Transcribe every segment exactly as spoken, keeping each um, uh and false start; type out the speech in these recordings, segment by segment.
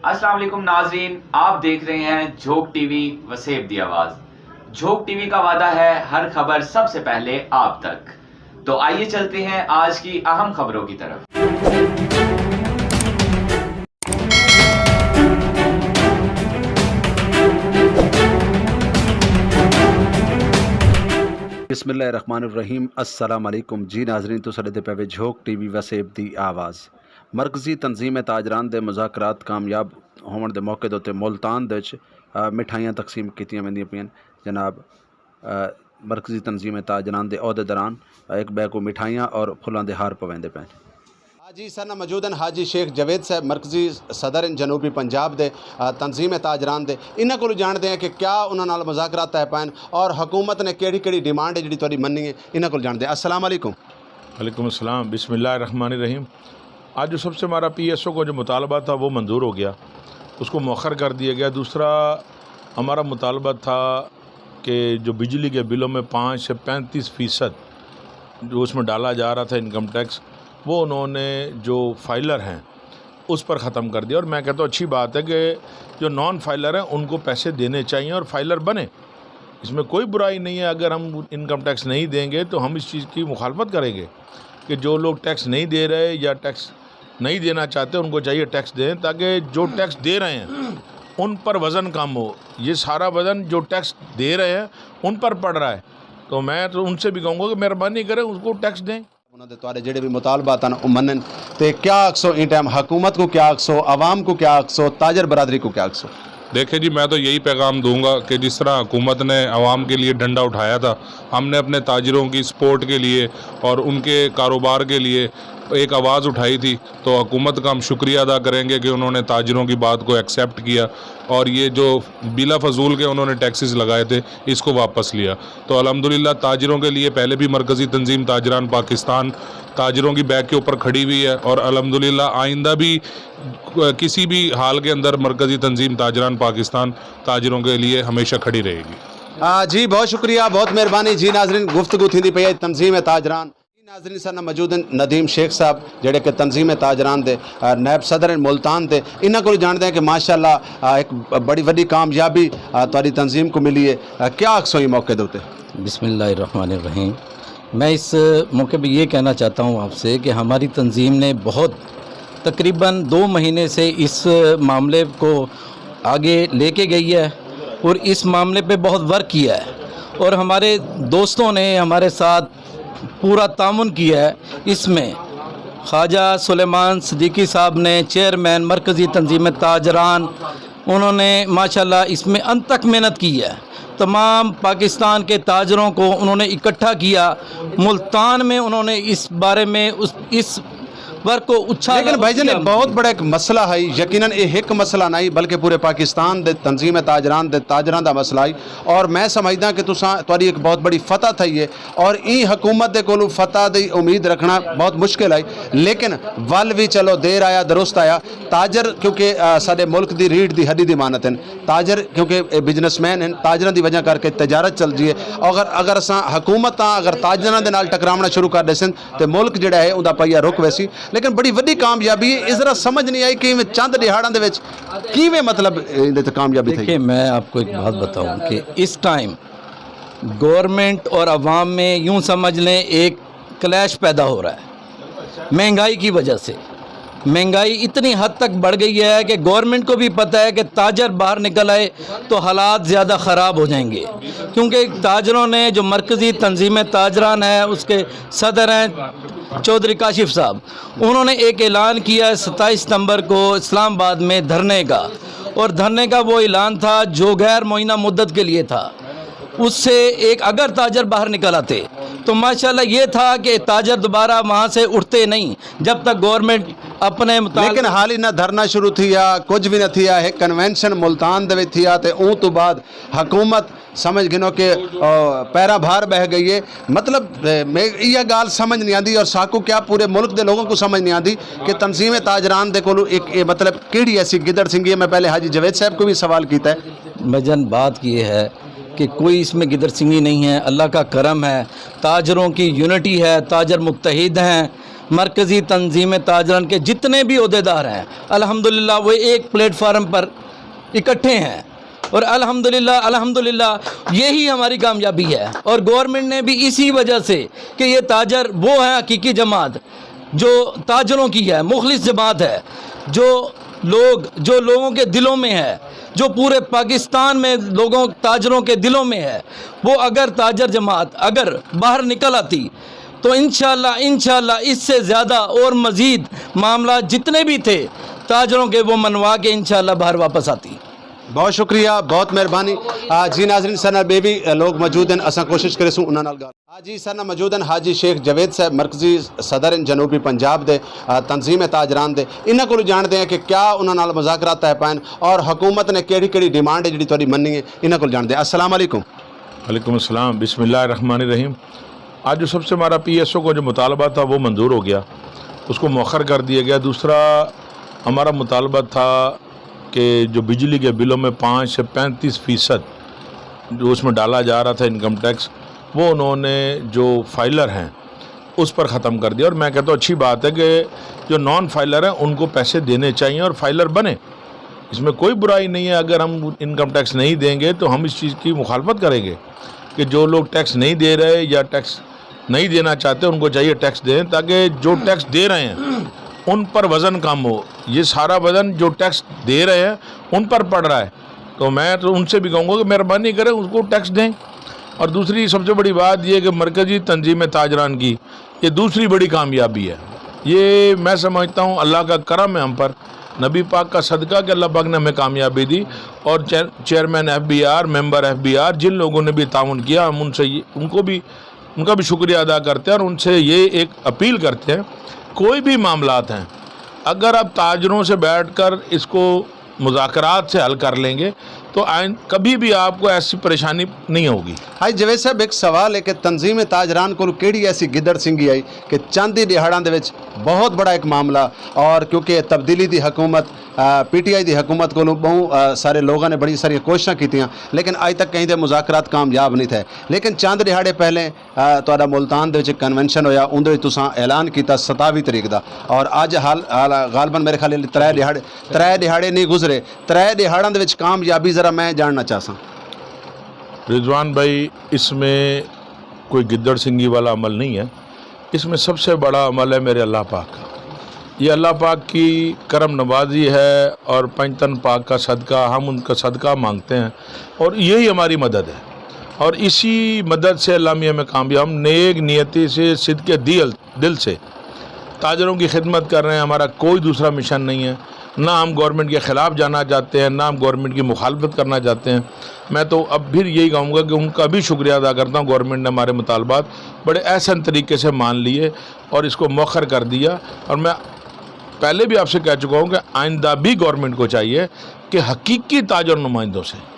السلام علیکم ناظرین، آپ دیکھ رہے ہیں جھوک ٹی وی وسیب دی آواز۔ جھوک ٹی وی کا وعدہ ہے ہر خبر سب سے پہلے آپ تک۔ تو آئیے چلتے ہیں آج کی اہم خبروں کی طرف۔ بسم اللہ الرحمن الرحیم۔ السلام علیکم جی ناظرین، تو سڈے تے پے جھوک ٹی وی وسیب دی آواز۔ مرکزی تنظیم تاجران دے مذاکرات کامیاب ہووݨ دے موقع دے اتے ملتان دے وچ، آ، مٹھائیاں تقسیم کیتیاں ویندیاں پئین۔ جناب، آ، مرکزی تنظیم تاجران دے عہدیداران، آ، ہک ٻئے کوں مٹھائیاں اور پھلاں دے ہار پویندے پئین۔ حاجی ساݙے نال موجود ہن حاجی شیخ جاوید صاحب، مرکزی صدر ہن جنوبی پنجاب دے، آ، تنظیم تاجران دے۔ انہاں کولوں ڄاݨدے ہیں کہ کیا انہاں نال مذاکرات طے پئین اور حکومت نے کیڑھی کیڑھی ڈیمانڈ ہے جیڑھی تہاݙی منی ہے، انہاں کولوں ڄاݨدے ہیں۔ السلام علیکم۔ وعلیکم السلام، بسم اللہ الرحمن الرحیم۔ آج جو سب سے ہمارا پی ایس او کا جو مطالبہ تھا وہ منظور ہو گیا، اس کو مؤخر کر دیا گیا۔ دوسرا ہمارا مطالبہ تھا کہ جو بجلی کے بلوں میں پانچ سے پینتیس فیصد جو اس میں ڈالا جا رہا تھا انکم ٹیکس، وہ انہوں نے جو فائلر ہیں اس پر ختم کر دیا۔ اور میں کہتا ہوں اچھی بات ہے کہ جو نان فائلر ہیں ان کو پیسے دینے چاہیے اور فائلر بنے، اس میں کوئی برائی نہیں ہے۔ اگر ہم انکم ٹیکس نہیں دیں گے تو ہم اس چیز کی مخالفت کریں گے کہ جو لوگ ٹیکس نہیں دے رہے یا ٹیکس نہیں دینا چاہتے ان کو چاہیے ٹیکس دیں، تاکہ جو ٹیکس دے رہے ہیں ان پر وزن کم ہو۔ یہ سارا وزن جو ٹیکس دے رہے ہیں ان پر پڑ رہا ہے۔ تو میں تو ان سے بھی کہوں گا کہ مہربانی کریں اس کو ٹیکس دیں۔ انہاں دے تہاݙے جیڑھے وی مطالبات ہن او منن۔ تے کیا آکھسو ایں ٹائم حکومت کوں، کیا آکھسو عوام کوں، کیا آکھسو تاجر برادری کوں، کیا آکھسو؟ دیکھیں جی، میں تو یہی پیغام دوں گا کہ جس طرح حکومت نے عوام کے لیے ڈنڈا اٹھایا تھا، ہم نے اپنے تاجروں کی سپورٹ کے لیے اور ان کے کاروبار کے لیے ایک آواز اٹھائی تھی، تو حکومت کا ہم شکریہ ادا کریں گے کہ انہوں نے تاجروں کی بات کو ایکسیپٹ کیا اور یہ جو بلا فضول کے انہوں نے ٹیکسز لگائے تھے، اس کو واپس لیا۔ تو الحمدللہ تاجروں کے لیے پہلے بھی مرکزی تنظیم تاجران پاکستان تاجروں کی بیک کے اوپر کھڑی ہوئی ہے اور الحمدللہ آئندہ بھی کسی بھی حال کے اندر مرکزی تنظیم تاجران پاکستان تاجروں کے لیے ہمیشہ کھڑی رہے گی۔ آ، جی، بہت شکریہ، بہت مہربانی۔ جی ناظرین، گفتگو تھیندی پئی ہے تنظیم تاجران۔ جی ناظرین، ساݙے نال موجود ہن ندیم شیخ صاحب، جیڑھے کہ تنظیم تاجران دے، آ، نائب صدر ہن ملتان دے۔ انہاں کولوں ڄاݨدے ہیں کہ ماشاءاللہ، آ، ہک بڑی وݙی کامیابی، آ، تہاݙی تنظیم کوں ملی ہے۔ آ، کیا آکھسو ایں موقع دے اتے؟ بسم اللہ الرحمن الرحیم۔ میں اس موقع پہ یہ کہنا چاہتا ہوں آپ سے کہ ہماری تنظیم نے بہت، تقریباً دو مہینے سے اس معاملے کو آگے لے کے گئی ہے اور اس معاملے پہ بہت ورک کیا ہے اور ہمارے دوستوں نے ہمارے ساتھ پورا تعاون کیا ہے۔ اس میں خواجہ سلیمان صدیقی صاحب نے، چیئرمین مرکزی تنظیم تاجران، انہوں نے ماشاءاللہ اس میں انتھک محنت کی ہے۔ تمام پاکستان کے تاجروں کو انہوں نے اکٹھا کیا۔ ملتان میں انہوں نے اس بارے میں اس، اس ورک کو اچھا لیکن بھائی جان، بہت بڑا ایک مسئلہ ہے، یقیناً یہ ایک مسئلہ نہیں بلکہ پورے پاکستان دے تنظیم تاجران دے تاجران دا مسئلہ ہے۔ اور میں سمجھدا کہ تساں، تہاݙی ایک بہت بڑی فتح تھئی ہے اور ایں حکومت دے کولوں فتح دی امید رکھݨا بہت مشکل ہے، لیکن ول وی چلو دیر آیا درست آیا۔ تاجر کیونکہ، آ، ساݙے ملک دی ریڑھ دی ہݙی دی مانت ہن، تاجر کیونکہ اے بزنس مین ہن، تاجراں دی وجہ کر کے تجارت چلدی ہے۔ اگر، اگر اساں حکومتاں اگر تاجراں دے نال ٹکراوݨا شروع کر ݙیسن تے ملک جیڑھا ہے اوندا پہیہ رک ویسی۔ لیکن بڑی وݙی کامیابی ہے، اے ذرا سمجھ نہیں آئی کہ ایویں چند ݙیہاڑاں دے وچ کیویں مطلب ایندے تے کامیابی تھئی۔ دیکھیں، میں آپ کو ایک بات بتاؤں کہ اس ٹائم گورنمنٹ اور عوام میں یوں سمجھ لیں ایک کلیش پیدا ہو رہا ہے مہنگائی کی وجہ سے۔ مہنگائی اتنی حد تک بڑھ گئی ہے کہ گورنمنٹ کو بھی پتہ ہے کہ تاجر باہر نکل آئے تو حالات زیادہ خراب ہو جائیں گے، کیونکہ تاجروں نے، جو مرکزی تنظیم تاجران ہے، اس کے صدر ہیں چودھری کاشف صاحب، انہوں نے ایک اعلان کیا ہے ستائیس ستمبر کو اسلام آباد میں دھرنے کا، اور دھرنے کا وہ اعلان تھا جو غیر معینہ مدت کے لیے تھا، اس سے ایک اگر تاجر باہر نکل آتے تو ماشاءاللہ یہ تھا کہ تاجر دوبارہ وہاں سے اٹھتے نہیں جب تک گورنمنٹ اپنے مطالبے لیکن حال ہی نہ دھرنا شروع تھیا، کجھ بھی نہ تھیا، ایک کنونشن ملتان دے وچ تھیا تے اوں تو بعد حکومت سمجھ گھنو کہ، آ، پیرا بھار بہہ گئی ہے۔ مطلب، اے، میں یہ گال سمجھ نہیں آندی اور ساکو کیا پورے ملک دے لوگوں کو سمجھ نہیں آندی کہ تنظیم تاجران دے کولو ایک، اے، مطلب، کیڑی ایسی گدڑ سنگھی ہے۔ میں پہلے حاجی جاوید صاحب کو بھی سوال کیتا ہے۔ بھائی جان، بات یہ ہے کہ کوئی اس میں گدڑ سنگھی نہیں ہے، اللہ کا کرم ہے، تاجروں کی یونٹی ہے، تاجر متحد ہیں، مرکزی تنظیم تاجران کے جتنے بھی عہدیدار ہیں، الحمدللہ وہ ایک پلیٹ فارم پر اکٹھے ہیں، اور الحمدللہ، الحمدللہ، یہی ہماری کامیابی ہے۔ اور گورنمنٹ نے بھی اسی وجہ سے کہ یہ تاجر وہ ہے، حقیقی جماعت جو تاجروں کی ہے، مخلص جماعت ہے، جو لوگ، جو لوگوں کے دلوں میں ہے، جو پورے پاکستان میں لوگوں، تاجروں کے دلوں میں ہے، وہ اگر تاجر جماعت اگر باہر نکل آتی تو انشاءاللہ، انشاءاللہ اس سے زیادہ اور مزید معاملہ جتنے بھی تھے تاجروں کے، وہ منوا کے انشاءاللہ باہر واپس آتی۔ بہت شکریہ، بہت مہربانی۔ آ، جی ناظرین، ساݙے نال ٻئے وی لوگ موجود ہیں، اساں کوشش کریسوں انہاں نال ڳالھ۔ آ جی، ساݙے نال موجود ہیں حاجی شیخ جاوید صاحب، مرکزی صدر ہیں جنوبی پنجاب دے، آ، تنظیم تاجران دے۔ انہاں کولوں ڄاݨدے ہیں کہ کیا انہاں نال مذاکرات طے پئے ہن اور حکومت نے کیڑھی کیڑھی ڈیمانڈ ہے جیڑھی تہاݙی منی ہے، انہاں کولوں ڄاݨدے ہیں۔ السلام علیکم۔ وعلیکم السلام، بسم اللہ الرحمن الرحیم۔ آج جو سب سے ہمارا پی ایس او کا جو مطالبہ تھا وہ منظور ہو گیا، اس کو مؤخر کر دیا گیا۔ دوسرا ہمارا مطالبہ تھا کہ جو بجلی کے بلوں میں پانچ سے پینتیس فیصد جو اس میں ڈالا جا رہا تھا انکم ٹیکس، وہ انہوں نے جو فائلر ہیں اس پر ختم کر دیا۔ اور میں کہتا ہوں اچھی بات ہے کہ جو نان فائلر ہیں ان کو پیسے دینے چاہیے اور فائلر بنے، اس میں کوئی برائی نہیں ہے۔ اگر ہم انکم ٹیکس نہیں دیں گے تو ہم اس چیز کی مخالفت کریں گے کہ جو لوگ ٹیکس نہیں دے رہے یا ٹیکس نہیں دینا چاہتے، ان کو چاہیے ٹیکس دیں، تاکہ جو ٹیکس دے رہے ہیں ان پر وزن کم ہو۔ یہ سارا وزن جو ٹیکس دے رہے ہیں ان پر پڑ رہا ہے۔ تو میں تو ان سے بھی کہوں گا کہ مہربانی کریں، اس کو ٹیکس دیں۔ اور دوسری سب سے بڑی بات یہ کہ مرکزی تنظیم تاجران کی یہ دوسری بڑی کامیابی ہے۔ یہ میں سمجھتا ہوں اللہ کا کرم ہے ہم پر، نبی پاک کا صدقہ کہ اللہ پاک نے ہمیں کامیابی دی۔ اور chair-, chairman F B R, member F B R, جن لوگوں نے بھی تعاون کیا، ہم ان سے یہ، ان کو بھی، ان کا بھی شکریہ ادا کرتے ہیں اور ان سے یہ ایک اپیل کرتے ہیں، کوئی بھی معاملات ہیں، اگر آپ تاجروں سے بیٹھ کر اس کو مذاکرات سے حل کر لیں گے تو آئند-، کبھی بھی آپ کو ایسی پریشانی نہیں ہوگی۔ ہاں جاوید صاحب، ایک سوال ہے کہ تنظیم تاجران کولوں کیڑھی ایسی گدڑ سنگھی آئی کہ چند ہی ݙیہاڑاں دے وچ بہت بڑا ایک معاملہ، اور کیونکہ تبدیلی دی حکومت، آ، پی ٹی آئی دی حکومت کولوں ٻہوں، آ، سارے لوگاں نے بڑی ساریاں کوششاں کیتیاں، لیکن اڄ تک کہیں دے مذاکرات کامیاب نہیں تھئے۔ لیکن چند ݙیہاڑے پہلے، آ، تہاݙا ملتان دے وچ ایک کنونشن ہویا، اوندے وچ تساں اعلان کیتا ستاوی تاریخ دا، اور اڄ حال، حال غالباً میرے خیال ترے ݙیہاڑے، ترے ݙیہاڑے نہیں گزرے، ترے ݙیہاڑاں دے وچ کامیابی ذرا میں ڄاݨنا چاہساں۔ رضوان بھائی، اس میں کوئی گدڑ سنگھی والا عمل نہیں ہے، اس میں سب سے بڑا عمل ہے میرے اللہ پاک۔ یہ اللہ پاک کی کرم نوازی ہے اور پنجتن پاک کا صدقہ، ہم ان کا صدقہ مانگتے ہیں اور یہی ہماری مدد ہے۔ اور اسی مدد سے اللہ میاں ہمیں کامیاب، ہم نیک نیتی سے، صدق دل، دل سے تاجروں کی خدمت کر رہے ہیں، ہمارا کوئی دوسرا مشن نہیں ہے۔ نہ ہم گورنمنٹ کے خلاف جانا چاہتے ہیں، نہ ہم گورنمنٹ کی مخالفت کرنا چاہتے ہیں۔ میں تو اب پھر یہی کہوں گا کہ ان کا بھی شکریہ ادا کرتا ہوں، گورنمنٹ نے ہمارے مطالبات بڑے احسن طریقے سے مان لیے اور اس کو مؤخر کر دیا۔ اور میں پہلے بھی آپ سے کہہ چکا ہوں کہ آئندہ بھی گورنمنٹ کو چاہیے کہ حقیقی تاجر نمائندوں سے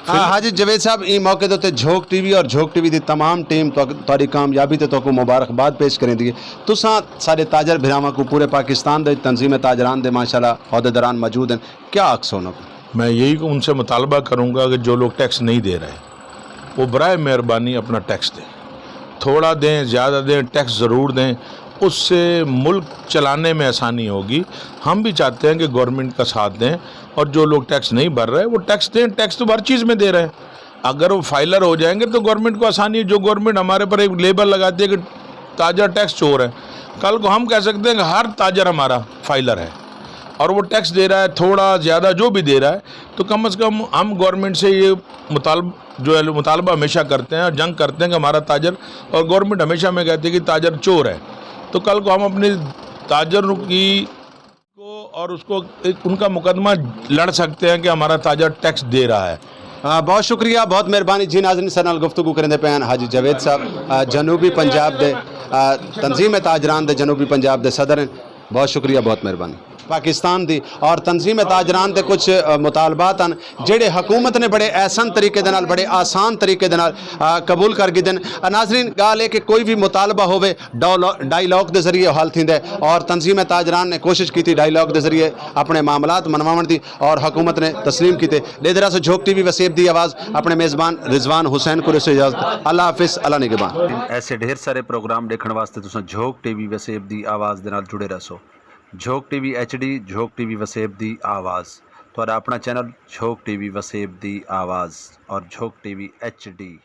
ہاں، حاجی جاوید صاحب، ایں موقع دے اتے جھوک ٹی وی اور جھوک ٹی وی دی تمام ٹیم تو-، تہاݙی کامیابی تے تہاکوں مبارکباد پیش کریندی ہے۔ تساں ساݙے تاجر بھراواں کوں، پورے پاکستان دے وچ تنظیم تاجران دے ماشاءاللہ عہدیداران موجود ہیں، کیا آکھسو انہاں کوں؟ میں یہی ان سے مطالبہ کروں گا کہ جو لوگ ٹیکس نہیں دے رہے، وہ برائے مہربانی اپنا ٹیکس دیں، تھوڑا دیں، زیادہ دیں، ٹیکس ضرور دیں، اس سے ملک چلانے میں آسانی ہوگی۔ ہم بھی چاہتے ہیں کہ گورنمنٹ کا ساتھ دیں اور جو لوگ ٹیکس نہیں بھر رہے وہ ٹیکس دیں، ٹیکس تو ہر چیز میں دے رہے ہیں۔ اگر وہ فائلر ہو جائیں گے تو گورنمنٹ کو آسانی ہے۔ جو گورنمنٹ ہمارے پر ایک لیبل لگاتی ہے کہ تاجر ٹیکس چور ہے، کل کو ہم کہہ سکتے ہیں کہ ہر تاجر ہمارا فائلر ہے اور وہ ٹیکس دے رہا ہے، تھوڑا زیادہ جو بھی دے رہا ہے، تو کم از کم ہم گورنمنٹ سے یہ مطالب-، جو ہے مطالبہ ہمیشہ کرتے ہیں اور جنگ کرتے ہیں کہ ہمارا تاجر، اور گورنمنٹ ہمیشہ ہمیں کہتی ہے کہ تاجر چور ہے، تو کل کو ہم اپنے تاجر کی کو اور اس کو ایک ان کا مقدمہ لڑ سکتے ہیں کہ ہمارا تاجر ٹیکس دے رہا ہے۔ آ، بہت شکریہ، بہت مہربانی جی۔ ناظرین، ساݙے نال گفتگو کریندے پئے ہن حاجی جاوید صاحب، آ، جنوبی پنجاب دے، آ، تنظیم تاجران دے جنوبی پنجاب دے صدر ہیں۔ بہت شکریہ، بہت مہربانی۔ پاکستان دی اور تنظیم تاجران دے کچھ مطالبات ہیں، جڑے حکومت نے بڑے احسن طریقے دے نال، بڑے آسان طریقے دے نال قبول کر گھدن۔ ناظرین، گال ہے کہ کوئی بھی مطالبہ ہوئے، ڈائیلاگ دے ذریعے حل تھیندے، اور تنظیم تاجران نے کوشش کی تھی ڈائیلاگ دے ذریعے اپنے معاملات منواون دی، اور حکومت نے تسلیم کیتے۔ ڈیدرا سو جھوک ٹی وی وسیب دی آواز، اپنے میزبان رضوان حسین کو رسو اجازت۔ اللہ حافظ، اللہ نگہبان۔ ایسے ڈھیر سارے پروگرام ڈیکھن واسطے تساں جھوک ٹی وی وسیب دی آواز دے نال جڑے رہسو۔ جھوک ٹی وی ایچ ڈی، جھوک ٹی وی وسیب دی آواز۔ تہاڈا اپنا چینل جھوک ٹی وی وسیب دی آواز اور جھوک ٹی وی ایچ ڈی۔